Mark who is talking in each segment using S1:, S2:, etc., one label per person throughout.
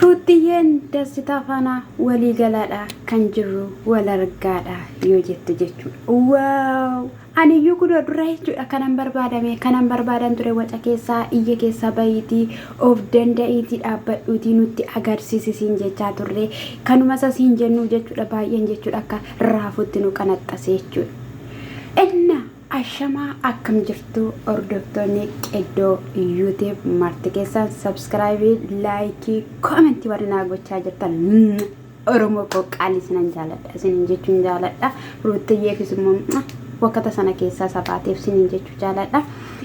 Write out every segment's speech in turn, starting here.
S1: Ruuttiyyeen Dassitaa faana walii galaadha kan jirru wal argaadha yoo jettu jechuudha. Waaw! Aniyyuu kunoo dura jechuudha kanan barbaadame kanan barbaadan ture waca keessaa iyya keessaa bahiitii of danda'iitii dhaabbadhuutii nutti agarsiisi siin jechaa turre kanuma isa siin jennu jechuudha baay'een jechuudha akka raafutti nu qanaxxase jechuudha. Inna Ashamaa akkam jirtu hordoftoonni qeddoo YouTube marti keessan subscribe like comment warri naa gochaa jirtan Oromoo koo qaalii sinan jaaladha isinin jechuun jaaladha Ruuttiyyeefis immoo wakkata sana keessaa sabaateef sinin jechuu jaaladha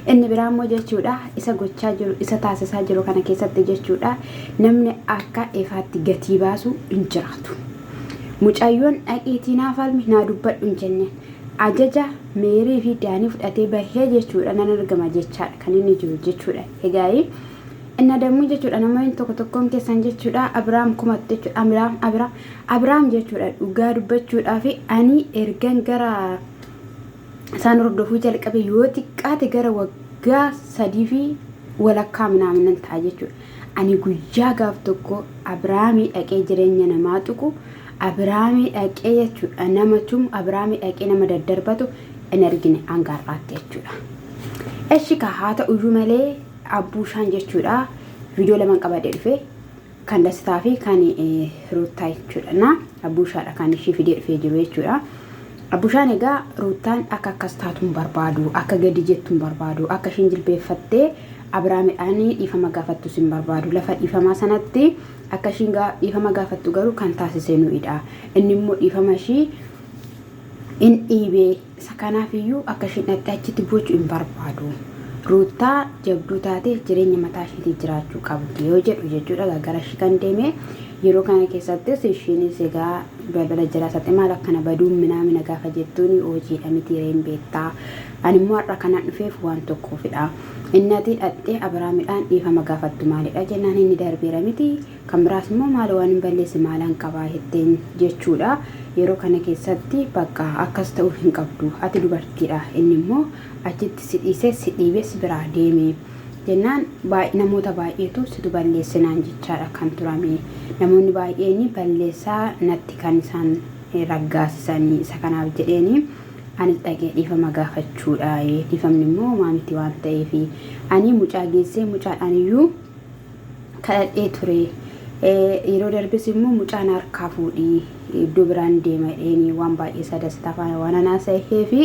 S1: inni biraa immoo jechuudha isa gochaa jiru isa taasisaa jiru kana keessatti jechuudha namni akka ifaatti gatii baasu hin jiraatu mucayyoon dhaqiitii naa falmi naa dubbadhu hin jenneen Ajaja Meerii fi Daanii fudhatee bahee jechuudha nan argama jechaadha kan inni jiru jechuudha. Egaa inna dammoo jechuudha namoonni tokko tokkoon keessan jechuudha Abiraam kumattu jechuudha Abiraam Abiraam Abiraam jechuudha dhugaa dubbachuudhaa fi ani ergan gara isaan hordofuu jalqabe yoo xiqqaate gara waggaa sadii fi walakkaa minaamin ta'a jechuudha. Ani guyyaa gaaf tokko Abiraamii dhaqee jireenya namaa tuqu Abiraamii dhaqee jechuudha nama tumu Abiraamii dhaqee nama daddarbatu hin argine hanga har'aatti jechuudha. Eshi kaa haa ta'uyyuu malee abbuushaan jechuudha viidiyoo laman qabadee dhufe kan Dassitaa fi kan Ruuttaa jechuudha. Na abbuushaadha kan ishii fidee dhufee jiru jechuudha. Abbushaan egaa Ruuttaan akka akkas taatu hin barbaadu, akka gadi jettu hin barbaadu, akka ishiin jilbeeffattee Abiraamidhaan dhiifama gaafattus hin barbaadu. Lafa dhiifamaa sanatti akka ishiin dhiifama gaafattu garuu kan taasise nu'idha. Inni immoo dhiifama ishii in dhiibee isa kanaaf iyyuu akka ishiin dhaqxee achitti bochu hin barbaadu. Ruuttaa jabduu taate jireenya mataa ishiitii jiraachuu qabdi yoo jedhu jechuudha gara ishii kan deeme yeroo kana keessattis ishiinis egaa balbala jalaa isaatti maal akkana baduun minaamina gaafa jettuun hojiidha miti reen beektaa ani immoo har'a kanan dhufeef waan tokkoofidha. Inni ati dhaqxee Abiraamidhaan dhiifama gaafattu maalidha jennaan inni darbeera miti kan biraas immoo maal waan hin balleesse maalan qabaa jetteen jechuudha. Yeroo kana keessatti bakka akkas ta'uu hin qabdu ati dubartiidha inni immoo achitti si dhiisee si dhiibee si biraa deeme jennaan namoota baay'eetu situ balleesse naan jechaadha kan turame. Namoonni baay'een balleessaa natti kan isaan raggaasisanii isa kanaaf jedheeni. Anis dhaqee dhiifama gaafachuudha. Dhiifamni immoo homaa miti waan ta'eef. Ani mucaa geessee mucaadhaan iyyuu kadhadhee ture. Yeroo darbes immoo mucaan harkaa fuudhii iddoo biraan deema jedheeni waan baay'ee sadastaa faana waan anaa sa'ee fi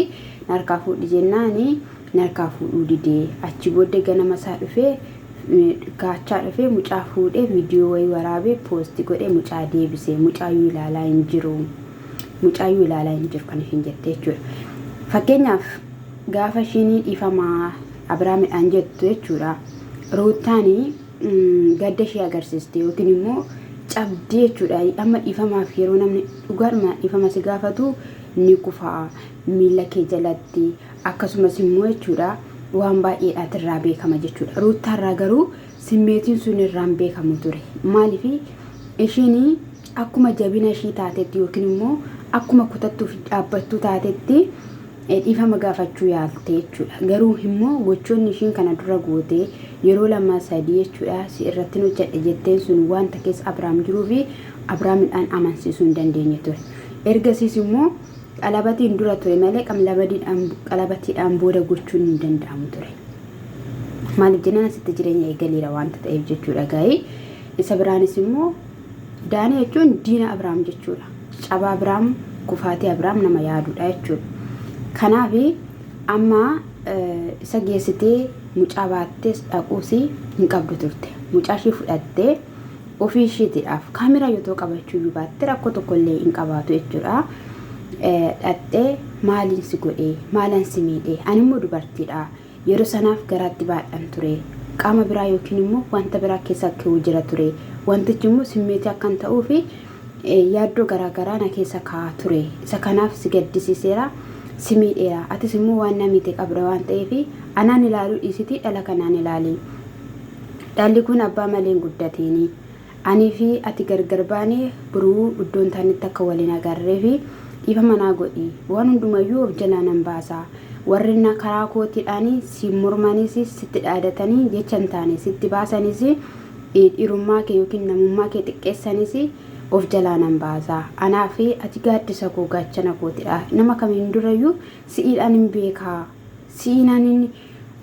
S1: harkaa fuudhi jennaani narkaa fuudhuu didee achi booddee ganama isaa dhufee kaachaa dhufee mucaa fuudhee viidiyoo wayii waraabee poosti godhee mucaa deebise mucaayyuu ilaalaa hin jiru. Mucaayyuu ilaalaa hin jiru kan ishiin jette jechuudha. Fakkeenyaaf gaafa ishiin dhiifama Abiraamidhaan jettu jechuudha. Ruuttaan gadda ishee agarsiiste yookiin immoo cabdee jechuudha. Amma dhiifamaaf yeroo namni dhugaadhuma dhiifama si gaafatu ni kufa miila kee jalatti akkasumas immoo jechuudha waan baay'eedhaati irraa beekama jechuudha. Ruuttaarraa garuu simmeetiin sun irraan beekamu ture. Maaliif ishiin akkuma jabina ishii taatetti yookiin immoo akkuma kutattuu fi dhaabbattuu taatetti dhiifama gaafachuu yaalte jechuudha. Garuu immoo gochoonni ishiin kana dura goote yeroo lama sadii jechuudha si irratti hojjedhe jetteen sun wanta keessa Abiraam jiruu fi Abiraamidhaan amansiisuu hin dandeenye ture. Ergasiis immoo qalabatiin dura ture malee qalabatiidhaan booda gochuun hin danda'amu ture. Maaliif jennaan asitti jireenya eegaleera wanta ta'eef jechuudha gaa'ii. Isa biraanis immoo Daanii jechuun diina Abiraam jechuudha. Caba Abiraam, kufaatii Abiraam nama yaadudha jechuudha. Kanaaf amma isa geessitee mucaa baattees dhaquus hin qabdu turte. Mucaa ishii fudhattee ofii ishiitiidhaaf kaameraa yoo ta'u qabachuu iyyuu baatte rakkoo tokko illee hin qabaatu jechuudha. Dhattee maaliin si godhee maalan si miidhee ani immoo dubartiidha. Yeroo sanaaf garaatti baadhan ture. Qaama biraa yookiin immoo wanta biraa keessa ka'uu jira ture. Wantichi immoo simmeetii akkan ta'uu fi yaaddoo garaa garaa na keessa kaa'aa ture. Isa kanaaf si gaddisiiseera, si miidheera. Atis immoo waan na miite qabda waan ta'eef anaan ilaaluu dhiisitii dhala kanaan ilaali. Dhalli kun abbaa malee hin guddatiini. Anii fi ati gargar baanee boruu iddoo hin taanetti akka wal hin agarreef dhiifama naa godhi. Waan hundumayyuu of jalaa nan baasa. Warri na karaa kootiidhaan siin mormanis sitti dhaadatanii jecha hin taane sitti baasanis Dhiirummaa kee yookiin namummaa kee xiqqeessanis of jalaa nan baasa. Anaa fi ati gaaddisa koo gaachana kootidha. Nama kamiin durayyuu si'iidhaan hin beekaa. Si'iinaan hin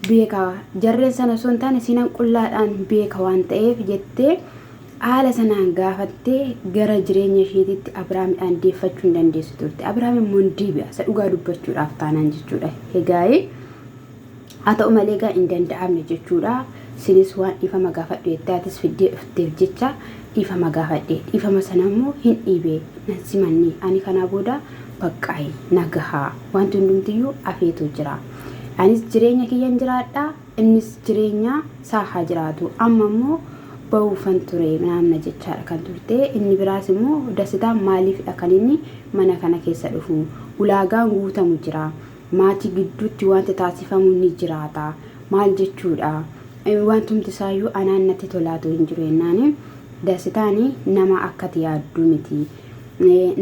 S1: beekaa. Jarreen sana osoo hin taane siinan qullaadhaan beeka waan ta'eef jettee haala sanaan gaafattee gara jireenya isheetitti Abiraamidhaan deeffachuu hin dandeessu turte. Abiraam immoo hin deebi'a. Isa dhugaa dubbachuudhaaf taanaan jechuudha. Egaa'ee haa ta'u malee egaa hin danda'amne jechuudha. Sinis waan dhiifama gaafadhu jettee atis fiddee dhufteef jecha dhiifama gaafadhe. Dhiifama sana immoo hin dhiibe nan simanne. Ani kanaa booda baqqaayi na gahaa. Wanti hundumtiyyuu afeetu jira. Anis jireenya kiyyan jiraadha. Innis jireenya isaa haa jiraatu. Amma immoo ba'uufan ture naamna jechaadha kan turte. Inni biraas immoo Dasitaan maaliifidha kan inni mana kana keessa dhufu? Ulaagaan guutamu jira. Maatii gidduutti wanti taasifamu ni jiraata. Maal jechuudha? Wantumti isaayyuu anaan natti tolaatu hin jiru jennaani Dasitaani nama akkati yaadduu miti.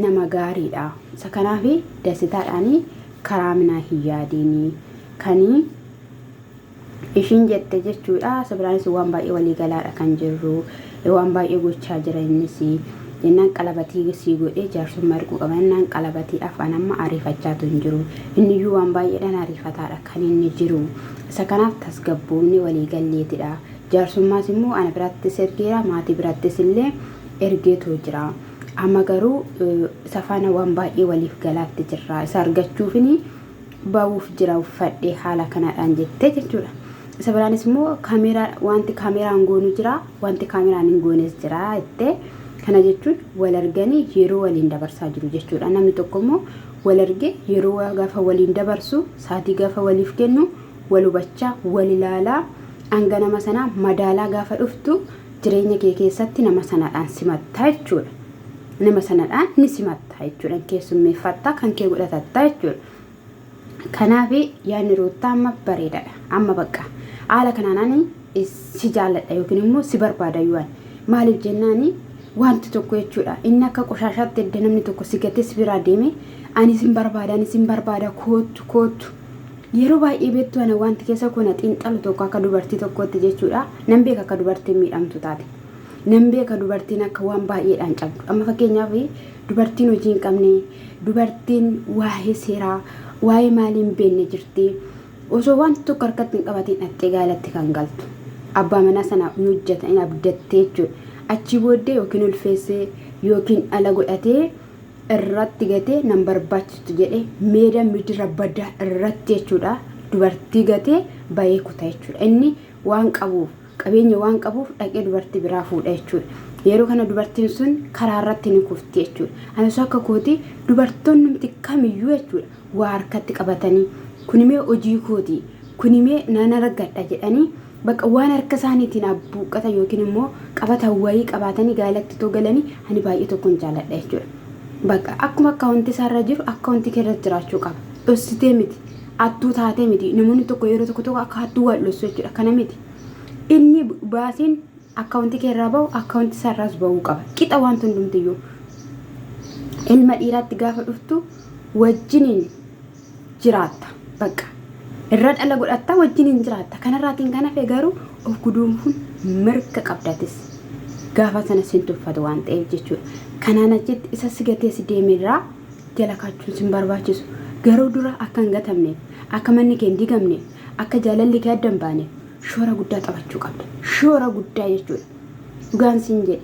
S1: Nama gaariidha. Isa kanaaf Dasitaadhaani karaa minaa hin yaadiini. Kani ishiin jette jechuudha. Isa biraanis waan baay'ee walii galaadha kan jirru. Waan baay'ee gochaa jira innis. Jennaan qalabatii sii godhee jaarsummaa erguu qaba. Jennaan qalabatii afaan amma ariifachaatu hin jiru. Inniyyuu waan baay'eedhaan ariifataadha kan inni jiru. Isa kanaaf tasgabboofne walii galleetidha. Jaarsummaas immoo ana birattis ergeera maatii birattis illee ergeetoo jira. Amma garuu isa faana waan baay'ee waliif galaatti jirra. Isa argachuufini ba'uuf jira uffadhe haala kanadhaan jette jechuudha. Isa biraanis immoo kaameeraa wanti kaameeraan goonu jira wanti kaameeraan hin goones jira jettee kana jechuun wal arganii yeroo waliin dabarsaa jiru jechuudha. Namni tokko immoo wal argee yeroo gaafa waliin dabarsu saatii gaafa waliif kennu wal hubachaa wal ilaalaa hanga nama sanaa madaalaa gaafa dhuftu jireenya kee keessatti nama sanadhaan simatta jechuudha. Nama sanadhaan ni simatta jechuudha. Keessummeeffatta kan kee godhatatta jechuudha. Kanaaf yaadni Ruuttaa amma bareedaadha. Amma bakka haala kanaan ani si jaalladha yookiin immoo si barbaada yoo ani. Maaliif jennaani wanti tokko jechuudha. Inni akka qoshaashaatti edda namni tokko si gatee si biraa deeme ani sin barbaada ani sin barbaada koottu koottu. Yeroo baay'ee beektu ana wanti keessa koo na xiinxalu tokko akka dubartii tokkootti jechuudha. Nan beeka akka dubartiin miidhamtu taate. Nan beeka dubartiin akka waan baay'eedhaan cabdu. Amma fakkeenyaaf dubartiin hojii hin qabne, dubartiin waa'ee seeraa, waa'ee maalii hin beekne jirti. Osoo wanti tokko harkatti hin qabatiin dhattee gaa'elatti kan galtu. Abbaa manaa sana hin hojjeta hin abdattee jechuudha. Achii booddee yookiin ulfeessee yookiin dhala godhatee irratti gatee nan barbaachistu jedhee meeda midira badaa irratti jechuudha. Dubartii gatee bahee kuta jechuudha. Inni waan qabuuf qabeenya waan qabuuf dhaqee dubartii biraa fuudha jechuudha. Yeroo kana dubartiin sun karaa irratti ni kufti jechuudha. Ani osoo akka kooti dubartoonnumti kamiyyuu jechuudha waa harkatti qabatanii kunimee hojii kooti kunimee nan argadha jedhanii bakka waan harka isaaniitiin abbuuqqatan yookiin immoo qabatan wayii qabaatanii gaa'elatti otoo galanii ani baay'ee tokkon jaaladha jechuudha. Bakka akkuma akkaawuntii isaarra jiru akkaawuntii keerra jiraachuu qaba. Dhossitee miti. Hattuu taatee miti. Namoonni tokko yeroo tokko tokko akka hattuu wal dhossu jechuudha. Kana miti. Inni baasiin akkaawuntii keerraa bahu akkaawuntii isaarraas bahuu qaba. Qixa wanti hundumtiyyuu. Ilma dhiiraatti gaafa dhuftu wajjiniin jiraatta. Bakka irra dhala godhatta wajjiniin jiraatta. Kanarraatiin kan hafe garuu of guduunfuun mirga qabdatis. Gaafa sana sin tuffatu waan ta'eef jechuudha. Kanaan achitti isa si gatee si deemerraa jala kaachuun sin barbaachisu. Garuu dura akka hin gatamneef, akka manni kee hin diigamneef, akka jaalalli kee adda hin baaneef shoora guddaa taphachuu qabda. Shoora guddaa jechuudha. Dhugaan siin jedhe.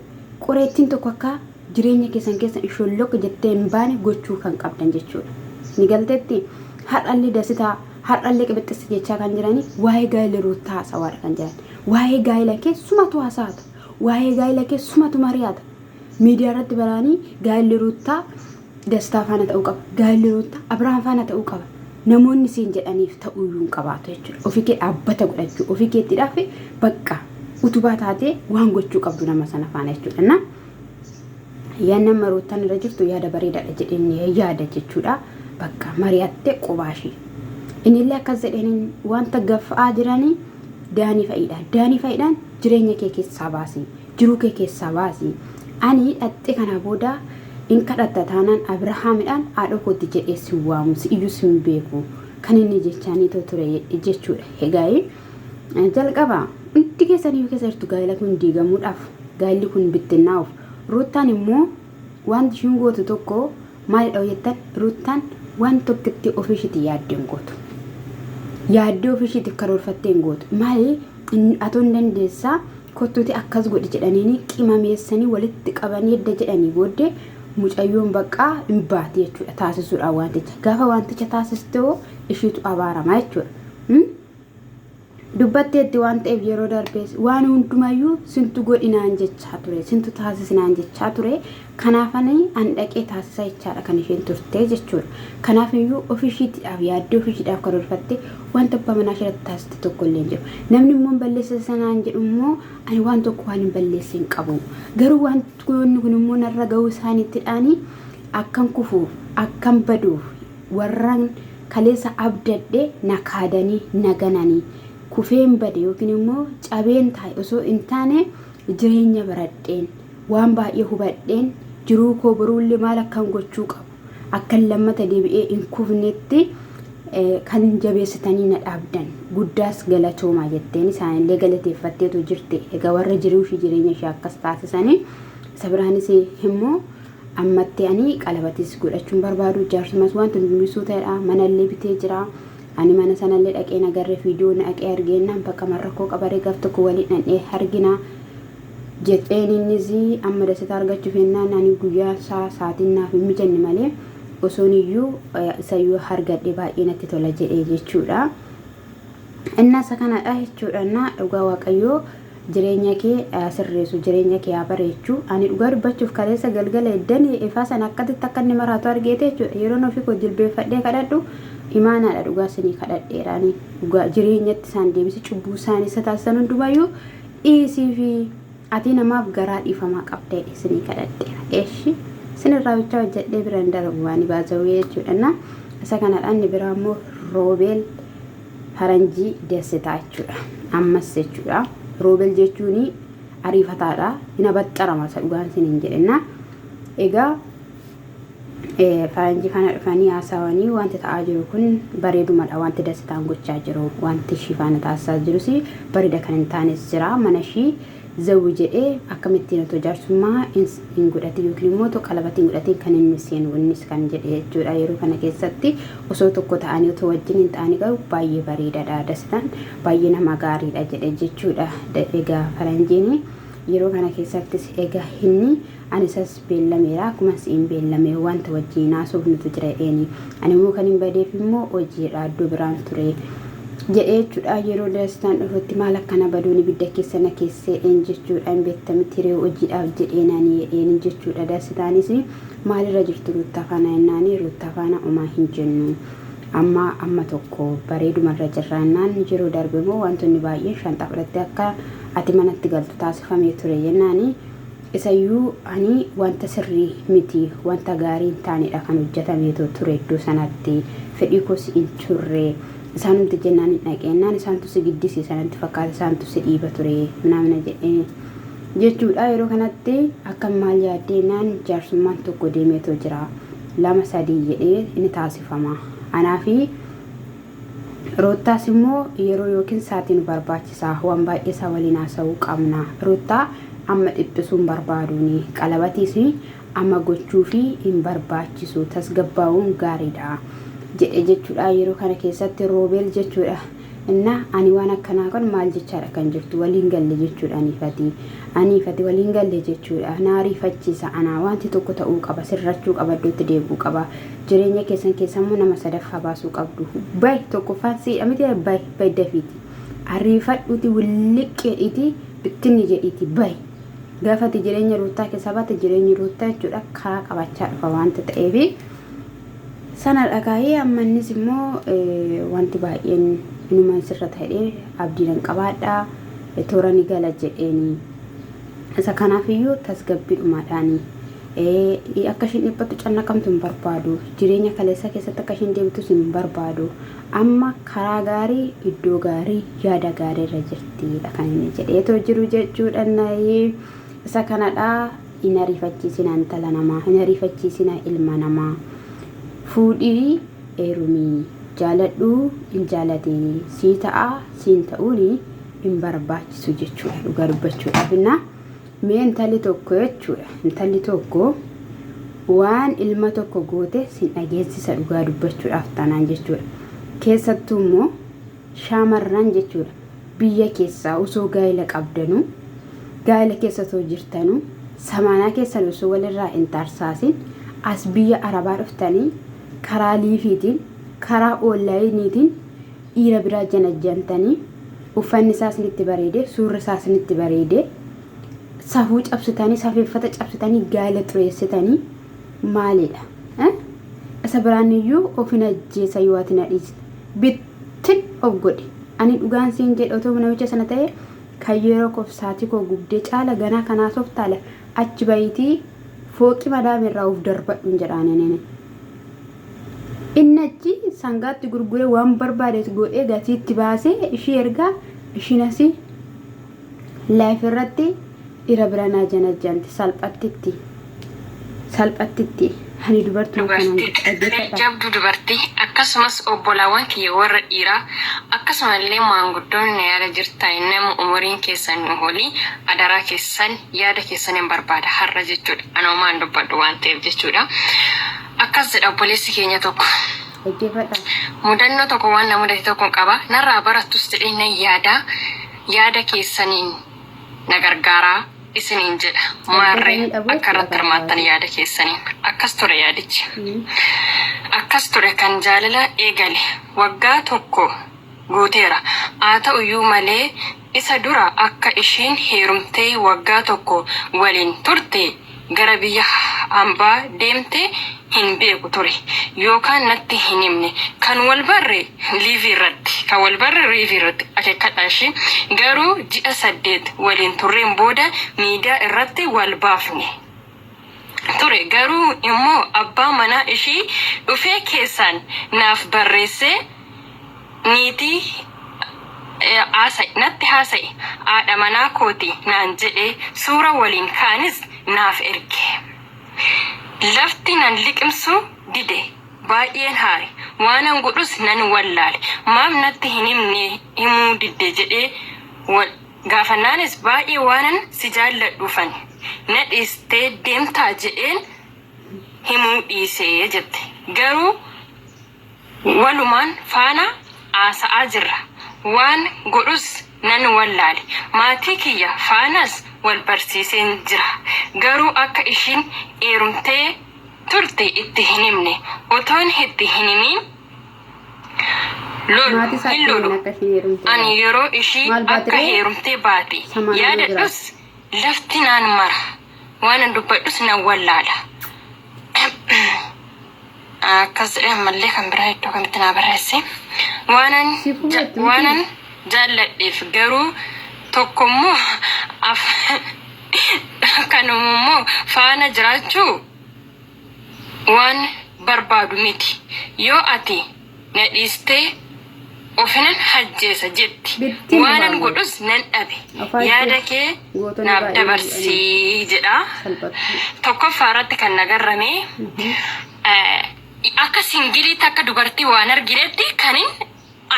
S1: Qoreettiin tokko akka jireenya keessan keessa ishollokk jettee hin baane gochuu kan qabdan jechuudha. Ni galteetti har'allee dasitaa har'allee qibixxissi jechaa kan jiranii waa'ee gaa'ela Ruuttaa haasawaadha kan jiran. Waa'ee gaa'ela kee sumatu haasa'ata. Waa'ee gaa'ela kee sumatu mari'ata. Miidiyaa irratti baraanii gaa'elli Ruuttaa Dastaa faana ta'uu qaba. Gaa'elli Ruuttaa Abrahaam faana ta'uu qaba. Namoonni siin jedhaniif ta'uyyuu hin qabaatu jechuudha. Ofii kee dhaabbata godhachuu, ofii keettidhaaf bakka utubaa taatee waan gochuu qabdu nama sana faana jechuudha. Na yaadni amma Ruuttaan irra jirtu yaada bareedaadha jedheen yaada jechuudha. Bakka mari'attee qobaashii. Innillee akkas jedheen wanta gaffa'aa jiranii Daanii fa'iidha. Daanii fa'iidhaan jireenya kee keessaa baasi. Jiruu kee keessaa baasi. Ani dhaqxee kana booda in kadhatta taanaan Abrahaamidhaan haadha kootti jedhee si waamu si iyyuu sin beeku. Kan inni jechaaniitoo ture jechuudha. Egaa jalqaba Hundi keessaniyyuu keessa jirtu gaa'ela kun diigamuudhaaf gaa'elli kun bittinnaa'uuf. Ruuttaan immoo wanti ishiin gootu tokko maalidha yoo jettan Ruuttaan waan tokkotti ofii ishiitti yaaddee hin gootu. Yaaddee ofii ishiitiif karoorfattee hin gootu. Maali atoo hin dandeessaa kottuuti akkas godhi jedhaniini qimameessanii walitti qabanii edda jedhanii booddee mucayyoon baqqaa hin baati jechuudha taasisuudhaan wanticha. Gaafa wanticha taasiste hoo ishiitu abaarama jechuudha. Dubbatteetti waan ta'eef yeroo darbees waan hundumayyuu sintu godhinaan jechaa ture, sintu taasisinaan jechaa ture. Kanaafani an dhaqee taasisa jechaadha kan isheen turte jechuudha. Kanaafiyyuu ofii ishiitiidhaaf yaaddee ofii ishiidhaaf karoorfatte wanta abbaa manaa isheerratti taasiste tokko illee hin jiru. Namni immoo hin balleessa sanaan jedhu immoo ani waan tokko waan hin balleesse hin qabu. Garuu wanti kun immoo narra ga'uu isaaniittidhaani akkan kufuuf akkan baduuf warran kaleessa abdadhe na kaadanii na gananii kufeen bade yookiin immoo cabeen taa'e osoo hin taane jireenya baradheen waan baay'ee hubadheen jiruu koo boruullee maal akkan gochuu qabu akkan lammata deebi'ee hin kufnetti kan jabeessitanii na dhaabdan guddaas galatoomaa jetteen isaanillee galateeffatteetu jirti. Egaa warra jiruu ishii jireenya ishee akkas taasisanii isa biraanis immoo ammatti ani qalabatis godhachuun barbaadu jaarsumas wanti hundumtuu ta'edha manallee bitee jira. Ani mana sanallee dhaqee nagarree viidiyoo dhaqee argeennaan bakka marrakkoo qabaree gaaf tokko waliin dhandhee argina. Jedheen innis amma dasita argachuuf jennaan ani guyyaa isaa sa'aatiin naaf hin mijanne malee osoon iyyuu isayyuu argadhe baay'ee natti tola jedhee jechuudha. Innaa isa kanadha jechuudha. Innaa dhugaa Waaqayyoo jireenya kee sirreessu jireenya kee haa bareechu. Ani dhugaa dubbachuuf kaleessa galgala eddan ifaa sana akkasitti akka inni maraatu argeete jechuudha. Yeroon ofii koo jilbeeffadhee kadhadhu imaanaadha dhugaa isinii kadhadheera. Ani dhugaa jireenyatti isaan deebisi cubbuu isaanii isa taasisan hundumayyuu dhiisii fi ati namaaf garaa dhiifamaa qabda isinii kadhadheera. Eeshi isinirraa bichaa hojjedhee biraan darbu waan baasawee jechuudha. Isa kanadha inni biraa immoo Roobeel faranjii dessitaa jechuudha. Ammas jechuudha. Roobel jechuun ariifataadha. Hin abaxxarama isa dhugaan isin hin jedhenna. Egaa faranjii kana dhufanii haasawanii wanti ta'aa jiru kun bareedumadha. Wanti dessitaan gochaa jiru wanti ishii faana taasisaa jirus bareeda kan hin taanes jira. Mana ishii zawwi jedhee akkamittiin otoo jaarsummaa hin godhatin yookiin immoo otoo qalabatii hin godhatin kan inni seenu innis kan jedhe jechuudha. Yeroo kana keessatti osoo tokko ta'anii otoo wajjin hin ta'anii garuu baay'ee bareedaadha. Dasitaan baay'ee nama gaariidha jedhe jechuudha. Egaa faranjiin yeroo kana keessattis egaa inni ani isas beellameera akkuma si'in beellame wanta wajjin haasofnutu jira jedheeni. Ani immoo kan hin badeef immoo hojiidha iddoo biraan ture. Jedhee jechuudha. Yeroo Dastaan dhufutti maal akkana baduun ibidda keessa na keessee een jechuudha. Hin beekta miti ree hojiidhaaf jedhee nani jedheen jechuudha. Dastaanis maalirra jirtu Ruuttaa faana jennaani Ruuttaa faana homaa hin jennu. Amma amma tokko bareedumarra jirra jennaan yeroo darbe immoo wantoonni baay'een shanxaa fudhattee akka ati manatti galtu taasifamee ture jennaani isayyuu ani wanta sirrii miti wanta gaarii hin taanedha kan hojjetameetu ture iddoo sanatti fedhii koos hin turre. Isaanumti jennaan hin dhaqe jennaan isaantu si giddisiisa natti fakkaata isaantu si dhiiba ture naamna jedhee jechuudha. Yeroo kanatti akkam maal yaaddee jennaan jaarsummaan tokko deemeetoo jira lama sadii jedhee ni taasifama. Anaa fi Ruuttaas immoo yeroo yookiin saatii nu barbaachisa waan baay'ee isaa waliin haasa'uu qabna. Ruuttaa amma dhiphisuun barbaaduuni qalabatiis amma gochuufi hin barbaachisu tasgabbaa'uun gaariidha jedhe jechuudha. Yeroo kana keessatti Roobeel jechuudha. Inna ani waan akkanaa kun maal jechaadha kan jirtu waliin galle jechuudha aniifati. Aniifati waliin galle jechuudha. Na ariifachiisa anaa wanti tokko ta'uu qaba sirrachuu qaba iddootti deebi'uu qaba. Jireenya keessan keessa immoo nama sadaffaa baasuu qabdu. Bay tokkoffaan siidha miti bay bay dafiiti. Ariifadhuuti williqqeedhiiti bittinni jedhiiti bay. Gaafa ati jireenya Ruuttaa keessaa baate jireenyi Ruuttaa jechuudha karaa qabachaa dhufa waanta ta'eef sana dhagaahee amma innis immoo wanti baay'een inuma sirra ta'ee abdiin qabaadha toora ni gala jedheeni. Isa kanaafiyyuu tasgabbiidhumaadhaani. Akka ishiin dhiphattu cannaqamtu hin barbaadu. Jireenya kaleessaa keessatti akka ishiin deebitus hin barbaadu. Amma karaa gaarii, iddoo gaarii, yaada gaarii irra jirtidha kan inni jedheetoo jiru jechuudha. Nayii isa kanadha. Hin ariifachiisina intala namaa, hin ariifachiisina ilma namaa. Fuudhii heerumii, jaaladhuu hin jaalatiin, sii ta'a siin ta'uuni hin barbaachisu jechuudha dhugaa dubbachuudhaaf. Innaa mee intalli tokko jechuudha intalli tokko waan ilma tokko goote sin dhageessisa dhugaa dubbachuudhaaf taanaan jechuudha. Keessattuu immoo shaamarran jechuudha biyya keessaa osoo gaa'ela qabdanuu gaa'ela keessa osoo jirtanuu samaanaa keessan osoo walirraa hin tarsaasin as biyya arabaa dhuftanii karaa liifiitiin karaa oonlaayiniitiin dhiira biraa janajjantanii uffanni isaa isinitti bareede suurri isaa isinitti bareede safuu cabsitanii safeeffata cabsitanii gaa'ela xureessitanii maalidha? Isa biraan iyyuu ofin ajjeesa yoo ati na dhiiste. Bittin of godhi. Ani dhugaan siin jedhe otoo namicha sana ta'e kan yeroo koof saatii koo gubdee caala ganaa kanaa softaala achi bahiitii fooqii madaami irraa of darbadhuun jedhaan inni. Inni achi sangaatti gurguree waan barbaade godhee gatiitti baasee ishii ergaa ishiin asii live irratti dhira bira naa janajjanti salphattitti salphattitti ani dubartuma kanaan
S2: Dubartii
S1: dhaggeeffadha.
S2: jabduu dubartii akkasumas obbolaawwan kiyya warra dhiiraa akkasumallee maanguddoonni na yaada jirtan nama umuriin keessan nu olii adaraa keessan yaada keessan hin barbaada har'a jechuudha. Anoomaan dubbadhu waan ta'eef jechuudha. Akkas jedha obboleessi keenya tokko.
S1: Dhaggeeffadha.
S2: Mudannoo tokko waan na mudate tokko qaba. Narraa barattus jedhee nan yaada. Yaada keessaniin na gargaaraa isiniin jedha. Maarree
S1: Dhaggeeffatanii dhabuu
S2: akka irratti
S1: jechuudha
S2: hirmaattan
S1: karaa
S2: yaada keessaniin. Akkas ture yaadichi. Akkas ture kan jaalala eegale. Waggaa tokko guuteera. Haa ta'uyyuu malee isa dura akka isheen heerumtee waggaa tokko waliin turte gara biyya hambaa deemte hin beeku ture. Yookaan natti hin himne. Kan wal barre live irratti. Kan wal barre live irratti akeekkadha ishee. Garuu ji'a 8 waliin turreen booda miidiyaa irratti wal baafne. Ture garuu immoo abbaa manaa ishii dhufee keessaan naaf barreessee niitii haasa'e natti haasa'e haadha manaa kooti naan jedhee suura waliin kaanis naaf erge. Lafti nan liqimsu dide baay'een haare waanan godhus nan wallaale maaf natti hin himne himuu didde jedhee wal gaafannaanis baay'ee waanan si jaalladhuufan na dhiistee deemtaa jedheen himuu dhiisee jette. Garuu walumaan faana haasa'aa jirra. Waan godhus nan wallaale. Maatii kiyya faanas wal barsiiseen jira. Garuu akka ishiin heerumtee turte itti hin himne. Otoon itti hin himiin lolu
S1: Maatii isaatti
S2: hin lolu.
S1: himin akka isheen heerumtee
S2: Ani
S1: baate.
S2: yeroo ishii
S1: Maal
S2: akka
S1: baatiree
S2: heerumtee baate
S1: samaanaa
S2: yaadadhus lafti naan mara. Waan dubbadhus nan wallaala. Akkas jedhee ammallee kan biraa iddoo kamitti naa barreesse. Waanan
S1: Siif hubattu miti.
S2: waanan jaalladheef garuu tokkommoo kanummoo faana jiraachuu waan barbaadu miti. Yoo ati na dhiistee ofinan hajjeesa jetti.
S1: Bittiin
S2: Waanan
S1: waamu.
S2: godhus nan dhabe.
S1: Afaan
S2: Yaada
S1: ishee
S2: kee
S1: gootonni
S2: naaf
S1: baay'een
S2: dabarsii jedha.
S1: Salphatu.
S2: Tokkoffaa irratti kan nagarrame akka singiliitti akka dubartii waan arginetti kanin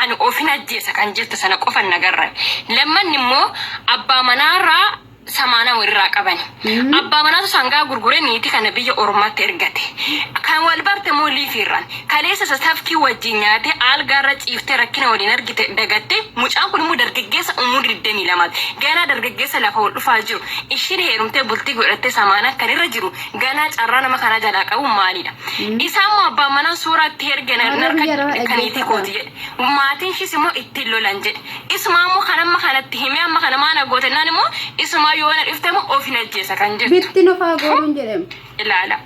S2: ani ofin ajjeesa kan jettu sana qofan nagarrame. Lammanni immoo abbaa manaarraa samaana irraa qabani. Abbaa manaatu sangaa gurguree niitii kana biyya ormaatti ergate. Kan wal barte immoo liifiirraan. Kaleessa sasafkii wajjin nyaatee algaarra ciiftee rakkina waliin argite dagatte mucaan kun immoo dargaggeessa umurii 22ti. Ganaa dargaggeessa lafa ol dhufaa jiru. Ishiin heerumtee bultii godhattee samaana kan irra jiru ganaa carraa nama kanaa jalaa qabu maalidha? Isaan immoo abbaan manaa suuraa itti erge
S1: Warra biyya arabaa
S2: narka niitii kooti
S1: dhaggeeffadha.
S2: jedhe. Maatiin ishiis immoo ittiin lolan jedhe. Isumaa immoo kan amma kanatti himee amma kana maana gootennaan immoo isumaa yoo na dhifte immoo of hin ajjeesa kan jettu.
S1: Bittin ofaa gootuun jedhama.
S2: Ilaala.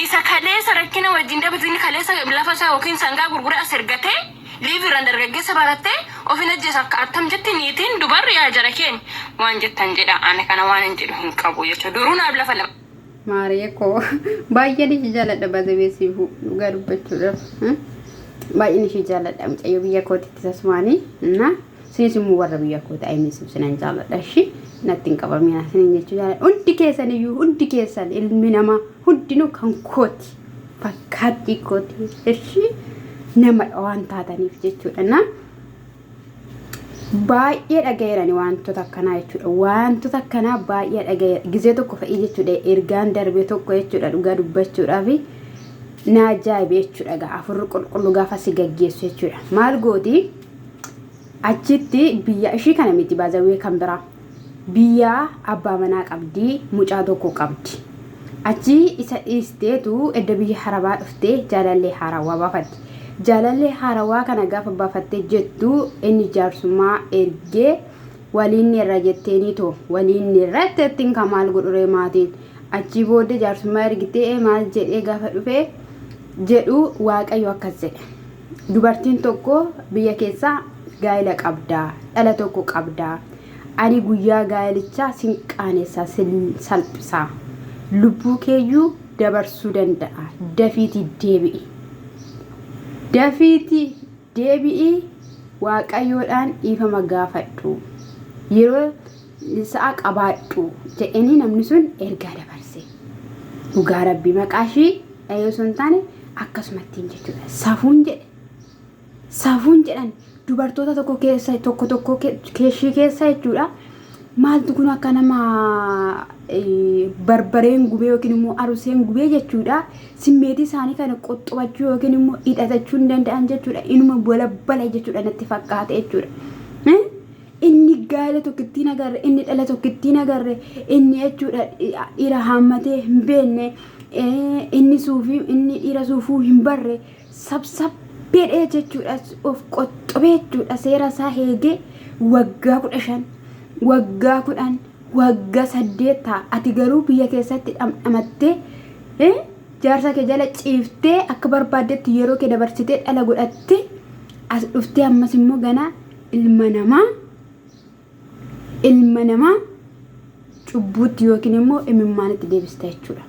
S2: Isa kaleessa rakkina wajjin dabatu inni kaleessa lafa isaa yookiin sangaa gurguree as ergatee liiviirraan dargaggeessa barattee of hin ajjeesa akka attam jetti niitiin dubarri yaa jara keenya waan jettan jedha ani kana waan hin jedhu hin qabu jechuudha. Duruu naaf lafa lama.
S1: Maariyee koo baay'een ishee jaalladha bazabeessiifu dhugaa dubbachuudhaaf. Baay'een ishee jaalladha mucayyoo biyya kootitti tasumaanii na isinis immoo warra biyya kooti ayimis sinan jaalladha ishee natti hin qabamina isinin jechuu jaalladha. Hundi keessan iyyuu hundi keessan ilmi namaa hundinuu kan kooti fakkaattii kooti ishee nama waan taataniif jechuudha na. Baay'ee dhaga'eerani wantoota akkanaa jechuudha. Wantoota akkanaa baay'ee dhaga'eera. Gizee tokko fa'ii jechuudha ergaan darbe tokko jechuudha dhugaa dubbachuudhaaf na ajaa'ibe jechuudha. Egaa afurri qulqullu gaafa si gaggeessu jechuudha. Maal gooti achitti biyya ishii kana miti baazawwee kan biraa biyya abbaa manaa qabdi mucaa tokko qabdi. Achi isa dhiisteetu edda biyya harabaa dhuftee jaalallee haarawaa baafatti. Jaalallee haarawaa kana gaafa baafattee jettu inni jaarsummaa ergee waliin irra jetteeni too waliin irra jettiin kan maal godhuree maatiin achii booddee jaarsummaa ergitee maal jedhee gaafa dhufee jedhu waaqayyo akkas jedhe. Dubartiin tokko biyya keessaa gaa'ela qabdaa dhala tokko qabdaa ani guyyaa gaa'ilichaa sin qaanessaa sin salphisaa lubbuu keeyyuu dabarsuu danda'a dafiitii deebi'i. Dafiitii deebi'i waaqayyoodhaan dhiifama gaafadhu. Yeroo sa'a qabaadhu jedhanii namni sun ergaa dabarse. Dhugaa rabbii maqaa ishii dhayee osoo hin taane akkasumattiin jechuudha. Safuun jedhe. Safuun jedhan dubartoota tokko keessa tokko tokko keeshii keessa jechuudha. Maaltu kun akka nama barbareen gubee yookiin immoo aruseen gubee jechuudha. Simmeetii isaanii kana qoxxobachuu yookiin immoo hidhatachuu hin danda'an jechuudha. Inuma balabbala jechuudha natti fakkaate jechuudha. Inni gaa'ela tokkittiin agarre, inni dhala tokkittiin agarre, inni jechuudha dhiira haammatee hin beekne, inni suufii inni dhiira suufuu hin barre sabsabbeedhee jechuudha of qoxxobee jechuudha seera isaa eegee waggaa 15 waggaa 10 waggaa 8 ta'a. Ati garuu biyya keessatti dhamdhamattee jaarsa kee jala ciiftee akka barbaaddetti yeroo kee dabarsitee dhala godhattee as dhuftee ammas immoo ganaa ilma namaa ilma namaa cubbuutti yookiin immoo imimmaanitti deebista jechuudha.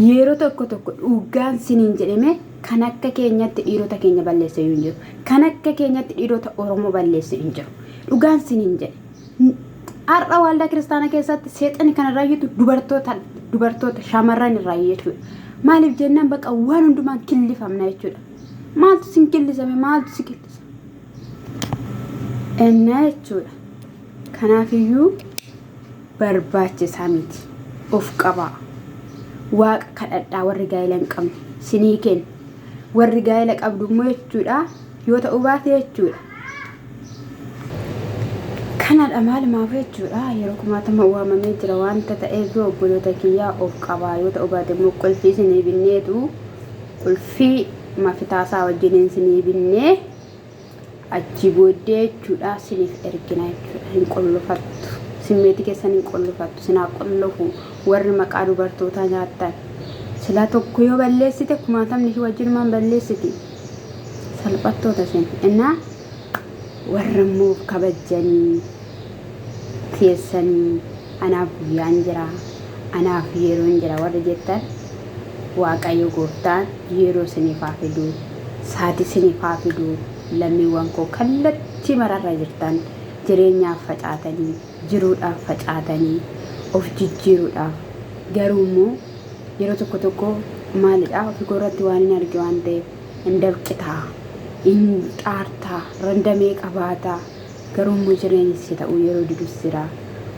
S1: Yeroo tokko tokko dhugaan siniin jedhame kan akka keenyatti dhiirota keenya balleesse hin jiru. Kan akka keenyatti dhiirota Oromoo balleesse hin jiru. Dhugaan siniin jedhe. Har'a waldaa kiristaanaa keessatti seexanni kan irraa iyyatu dubartoota dubartoota shamarran irraa jechuudha. Maaliif jennaan bakka waan hundumaan killifamna jechuudha. Maaltu sin killisame maaltu si killisa? Ennaa jechuudha. Kanaafiyyuu barbaachisaa miti. Of qabaa. Waaqa kadhadhaa warri gaa'ela hin qabne sinii kenna. Warri gaa'ela qabdu immoo jechuudha yoo ta'uu baate jechuudha. Kanadha maalumaaf jechuudha yeroo kumaatama waamamee jira wanta ta'eef obboloota kiyyaa of qabaa yoo ta'uu baate immoo qulfii isinii binneetu qulfii mafitaasaa wajjiniin isinii binnee Achii booddee jechuudha siniif ergina jechuudha. Hin qollofattu. Simmeetii keessan hin qollofattu. Sinaa qollofu warri maqaa dubartootaa nyaattan. Silaa tokko yoo balleessite kumaatamni ishii wajjinumaan balleessiti. Salphattoota isin. Innaa warra immoo of kabajjanii teessanii anaaf guyyaan jira anaaf yeroon jira warri jettan Waaqayyo gooftaan yeroo isiniif haa fidu, saatii isiniif haa fidu, lammiiwwan koo kallattii mararra jirtan jireenyaaf facaatanii, jiruudhaaf facaatanii, of jijjiiruudhaaf garuu immoo yeroo tokko tokko maalidha ofii koo irratti waan hin arge waan ta'eef hin dafqitaa, hin xaartaa, randamee qabaataa, garuu immoo jireenyi si ta'uu yeroo didus jira.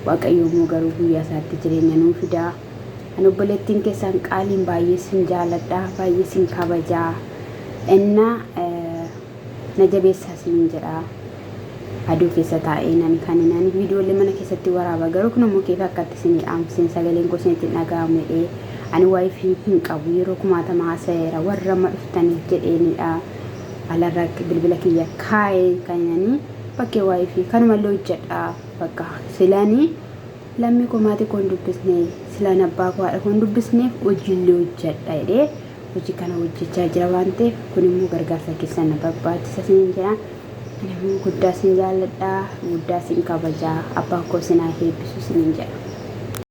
S1: Waaqayyo immoo garuu guyyaa isaatti jireenya nuu fida. Ani obboleettiin keessan qaaliin baay'ee sin jaaladha, baay'ee sin kabaja. Inna na jabeessaa isiniin jedha. Aduu keessa taa'ee nani kan nani viidiyoolee mana keessatti waraaba garuu kun immoo keef akkatti isinii dhaamseen sagaleen koo isinitti hin dhaga'amu jedhee ani waayifii hin qabu yeroo kumaatama haasa'eera warra amma dhuftaniif jedheenidha. Alarra bilbila kiyya kaa'ee kan nani bakkee waayifii kanumallee hojjedha bakka silanii Lammii koo maatii koo hin dubbisne, silaan abbaa koo haadha koo hin dubbisneef hojiillee hojjedha jedhee hojii kana hojjechaa jira waan ta'eef kun immoo gargaarsa keessan na barbaachisa isiniin jedha. Ani immoo guddaa isin jaalladha, guddaa isin kabaja, abbaan koo isin haa eebbisu isiniin jedha.